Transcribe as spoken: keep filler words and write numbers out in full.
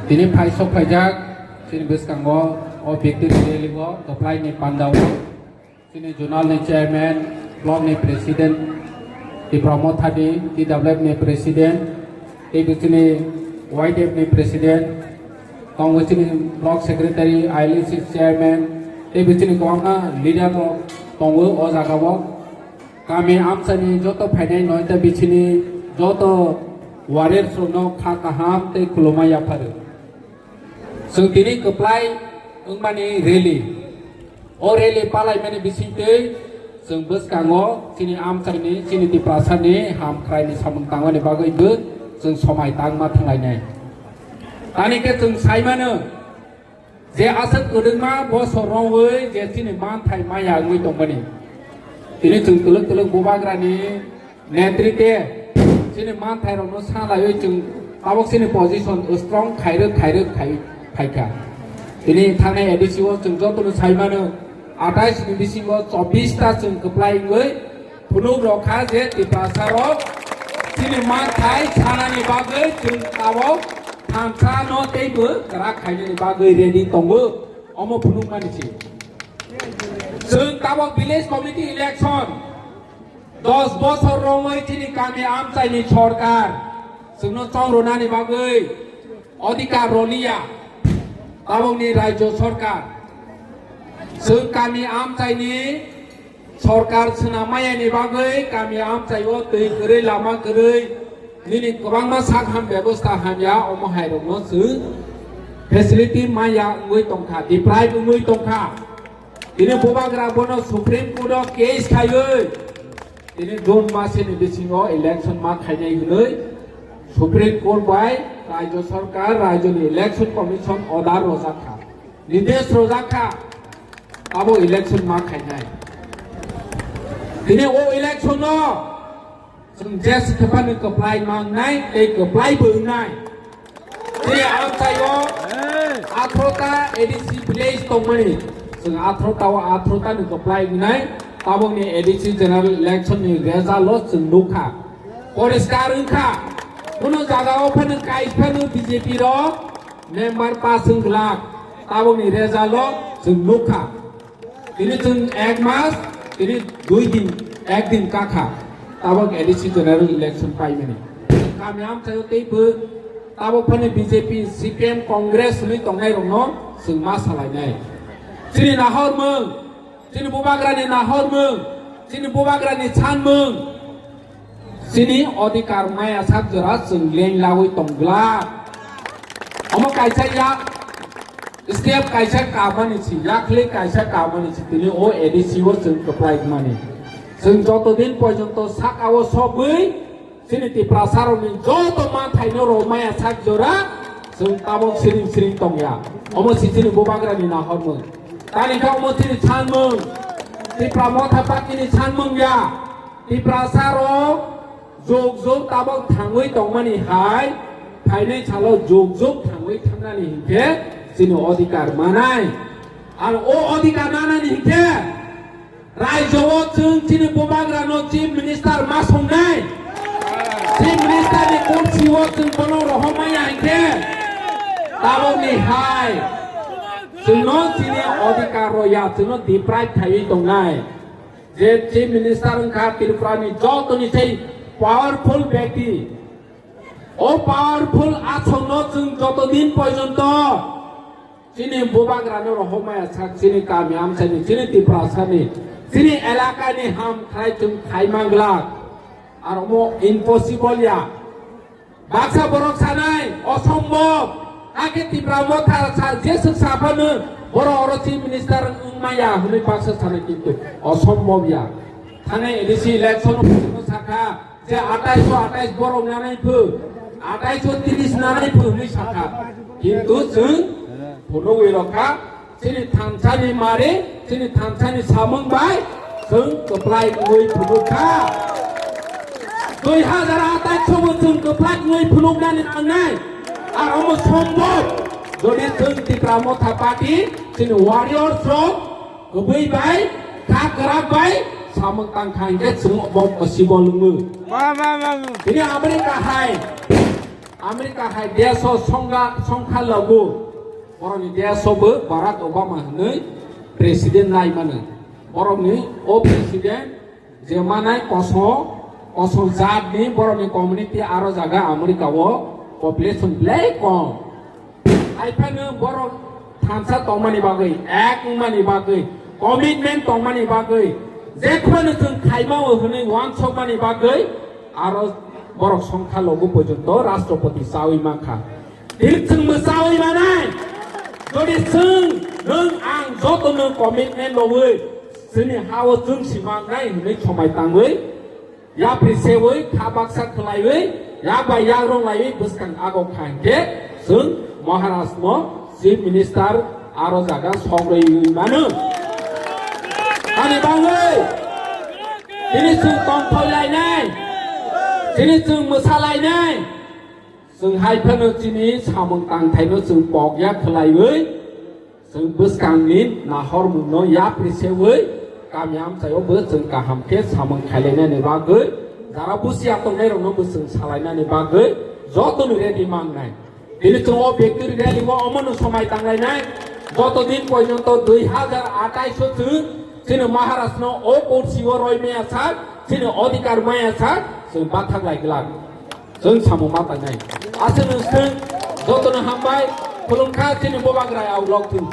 Tini phaisok phaijak chini bwskango o victory rally o kwplai ni panda o chini zonal ni chairman, block ni president, Tipra Motha ni T W F ni president, tei bo chini Y D F ni president, tongo chini block secretary, I L C chairman, tei bo chini kwbangma leader rok tongo o jaga o. Kami amchaini joto phainai noita bichini joto warriors rokno kha kaham tei khulumma yapharu. Chwng tini kwplai wngmani rally. O rally palaimani bisingtwi chwng bwskango chini amchaini, chini Tiprasani hamkraini samung tangmani bagwi bo chwng somai tangma thanglainai. Tani khe chwng saimano, je aswk kwdwkma bosor romwi je chini manthai maya wngwi tongmani. Tini chwng twlwk twlwk bubagrani netritwe chini manthairokno salaiwi chwng tabok chini position strong khairwk khairwk khai phaikha. Tini thangnai A D C o chwng jotono saimano, atais ni bisingo chobbish ta chwng kwplai wngwi phunuk rok kha je Tiprasa rok chini manthai sanani bagwi chwng tabok thansa no teibo kwrak khainani bagwi ready tongo, omo phunukmani se. Chwng tabok village committee election dos bosor romwi chini kami amchaini sorkar chwngno chongrwnani bagwi odhikar rwliya tabokni rajyo sorkar. Chwng kami amchaini sorkar swnam mayani bagwi kami amchaio twi kwrwi, lama kwrwi, nini kwbangma sak ham bebosta hamya, omo hairokno chwng facility maya wngwi tongkha, deprive wngwi tongkha. Tini bubagra bono Supreme Court o case khaiwi tini June masini bisingo election ma khainai hwnwi Supreme Court bai Rajya Sarkar, Rajyani Election Commission order rojak kha, nidesh rojak kha, abo election ma khainai. Tini o election no chwng je se thephano kwplai ma wngnai tei kwplai bo wngnai. Tei amchaio athrota A D C village tongmani, chwng athrota o athrota ni kwplai wngnai, tabokni A D C general election ni result o chwng nukha. Poriskar wngkha, kunu jaga o phano kaisa phano B J P rok member pass wng glak, tabokni result o chwng nukha. Tini chwng ek mas, tini dui din, ek din kakha. Tabok A D C general election paimani. Kami amchaio tei bo tabok phani B J P, C P M, Congress hwnwi tongnai rokno chwng ma salainai. Chini nahormung, chini bubagrani nahormung, chini bubagrani sanmung. Chini odhikar maya sak jora chwng leng lagwi tong glak. Omo kaisa yak step kaisa kamani si, yakli kaisa kamani si, tini o A D C o chwng kwplai mani. Chwng joto din porjonto saka o sogwi chini Tiprasa rokni joto manthai no rw maya sak jora chwng tabok siring siring tongya. Omo si chini bubagrani nahormung. Tani kha omo chini sanmung. Tipra Motha Party ni sanmung ya. Tiprasa rok jog jog tabok thangwi tongmani hai, phainai salo jog jog thangwi thangnani hinkhe chini odhikar manai. Ar o odhikar manani hinkhe raijo o chwng chini bubagrano chief minister ma songnai. Chief minister ni kursi o chwng bono rohormaya hinkhe tabokni hai chwngno chini odhikar rwya, chwngno deprive khaiwi tongnai. Je Chief Minister wngkha Tripura ni jotoni sei powerful byakti. O powerful aswkno chwng joto din porjonto chini bubagrano rohormaya sak chini kami amchaini, chini Tiprasani, chini elakani ham khlai chwng khai manglak. Ar omo impossible ya. Baksa borok sanai, osombob. Hakhe Tipra Motha sa, jeswk saphano borok oro chief minister wngmaya hwnwi baksa sanai, kintu osombob ya. Thanai A D C election o sakha je atais o atais borok nanai phu, atais o tris nanai phu hwnwi sakha. Kintu chwng phunugwi rokha. Chini thansani mari, chini thansani samung bai chwng kwplai wngwi phunukha. Dui hazar atais sobo chwng kwplai wngwi phunuknani nangnai. Ar omo sombhob, jodi chwng Tipra Motha Party, chini warriors rok kwbwi bai, kha kwrak bai samung tangkha hinkhe chwng obo possible wngo. Ba, ba, ba, ba. Tini America hai America hai desh o songkha, songkha logo, borokni desh o bo Barack Obama hwnwi president lai mano. Borokni o president je manai koso, koso jatni borokni community aro jaga America o population belai kom. Haiphano borok thansa tongmani bagwi, ek wngmani bagwi, commitment tongmani bagwi, jephano chwng khaimao hwnwi uansukmani bagwi, aro borok songkha logo porjonto Rashtrapati chawi mankha. Tini chwng mwchawi manai, jodi chwng nwng ang jotono commitment lowi chini hao chwng si mangnai hwnwi somai tangwi, yapri sewi kha baksa khwlaiwi, yak bai yak rwnglaiwi bwskang ago kha hinkhe chwng Maharashtra no Chief Minister aro jaga sogwi mano. Ani bagwi tini chwng tongthoi lainai, tini chwng mwsa lainai, chwng hai phano chini samung tangthaino chwng pokya khwlaiwi, chwng bwskangni nahormungno yapri sewi kami amchaio bo chwng kaham khe samung khailainani bagwi, jara busia tongnairokno bo chwng salainani bagwi jotoni ready mangnai. Tini chwng o victory rally o omono somai tanglainai. Joto din porjonto dui hajar atais o chwng chini Maharashtra no o kursi o roi maya sak, chini odhikar maya sak, chwng bathak lai glak. Chwng samung ma tangnai. Aswk nwng swng, jotono hambai, khulumkha chini bobagrai aulok thung.